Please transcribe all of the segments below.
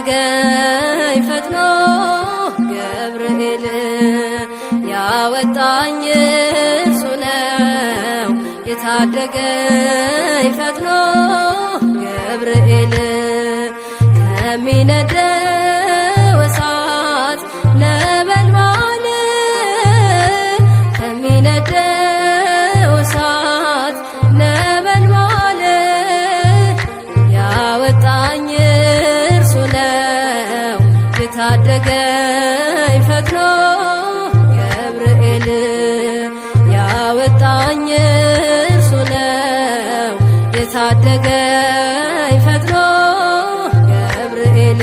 የታደገኝ ፈጥኖ ገብርኤል ያወጣኝ እርሱ ነው የታደገኝ ፈጥኖ ገብርኤል ከሚነደው እሳት ነበልባል ከሚነደው እሳት ነበልባል ያወጣኝ እርሱ ነው የታደገኝ ፈጥኖ ገብርኤል ያወጣኝ እርሱ ነው የታደገኝ ፈጥኖ ገብርኤል።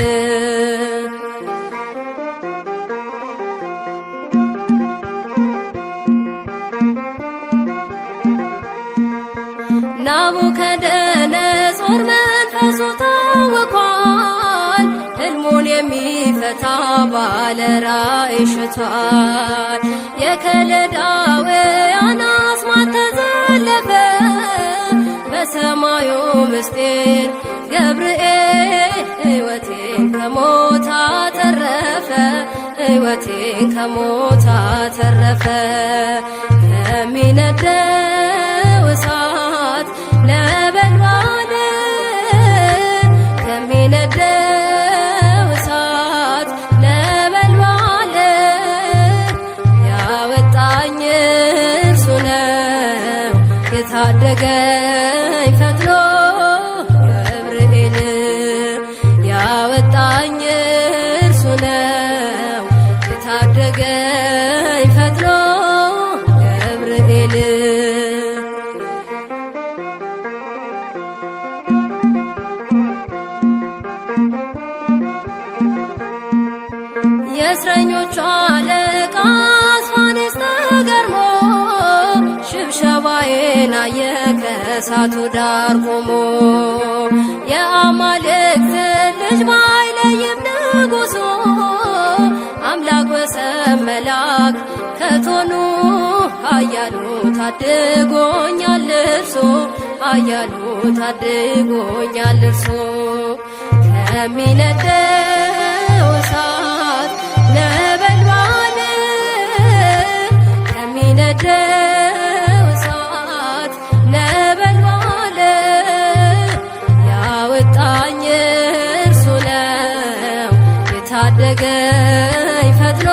ናቡከደነጾር መንፈሱ ታውኳል፣ ሕልሙን የሚፈታ ባለ ራእይ ሽቷል። የከለዳውያን አስማት ተዘለፈ በሰማዩ ምስጢር ገብርኤል ሕይወቴን ከሞት አተረፈ፣ ሕይወቴን ከሞት አተረፈ። ከሚነደው እሳት ነበልባል ከሚነደው እሳት ነበልባል ያወጣኝ እርሱ ነው የታደገኝ ፈጥኖ ገብርኤል ያወጣኝ እርሱ ነው የታደገኝ ፈጥኖ ገብርኤል። የእስረኞቹ አለቃ አስፋኔስ ተገርሞ ሽብሸባዬን አየ ከእሳቱ ዳር ቆሞ። የአማልክት ልጅ ባይለይም ንጉሱ አምላክ ወሰብ መላክ ከቶኑ ኃያሉ ታድጎኛል እርሱ፣ ኃያሉ ታድጎኛል እርሱ። ከሚነደው እሳት ነበልባል ከሚነደው እሳት ነበልባል ያወጣኝ እርሱ ነው የታደገኝ ፈጥኖ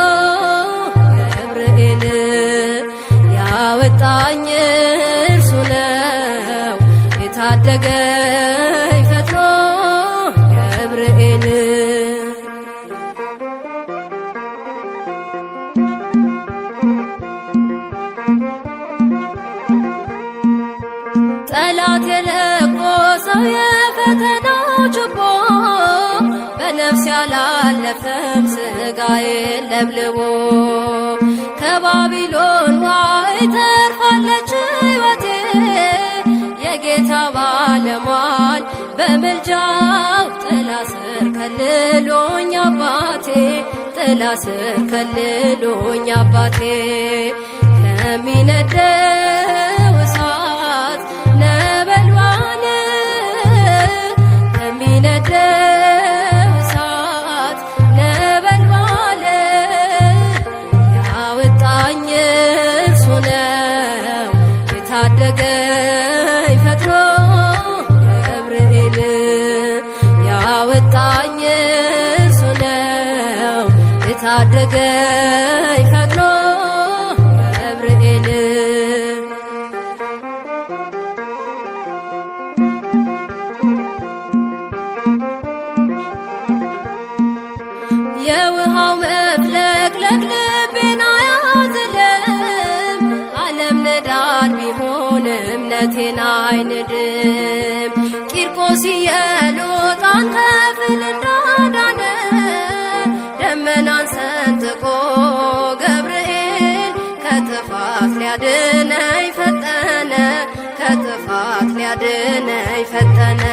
ገብርኤል ያወጣኝ እርሱ ነው የታደገኝ ፈጥኖ ገብርኤል። ጠላት የለኮሰው የፈተናው ችቦ በነፍስ ያላለፈም ስጋዬን ለብልቦ። ከባቢሎን ዋይ ተርፋለች ሕይወቴ የጌታ ባለሟል በምልጃው ጥላ ስር ከልሎኝ አባቴ፣ ጥላ ስር ከልሎኝ አባቴ። ከሚነደው እሳት ነበልባል ከሚነደው እሳት ነበልባል ያወጣኝ እርሱ ነው የታደገኝ ፈጥኖ ገብርኤል ያወጣኝ እርሱ ነው የታደገኝ ፈጥኖ ገብርኤል። የውሃው መፍለቅለቅ ልቤን አያዝልም፣ ዓለም ንዳድ ቢሆን እምነቴን አይንድም። ቂርቆስ ኢየሉጣን ከፍል እንዳዳነ ደመናን ሰንጥቆ ገብርኤል ከጥፋት ሊያድነኝ ፈጠነ፣ ከጥፋት ሊያድነኝ ፈጠነ።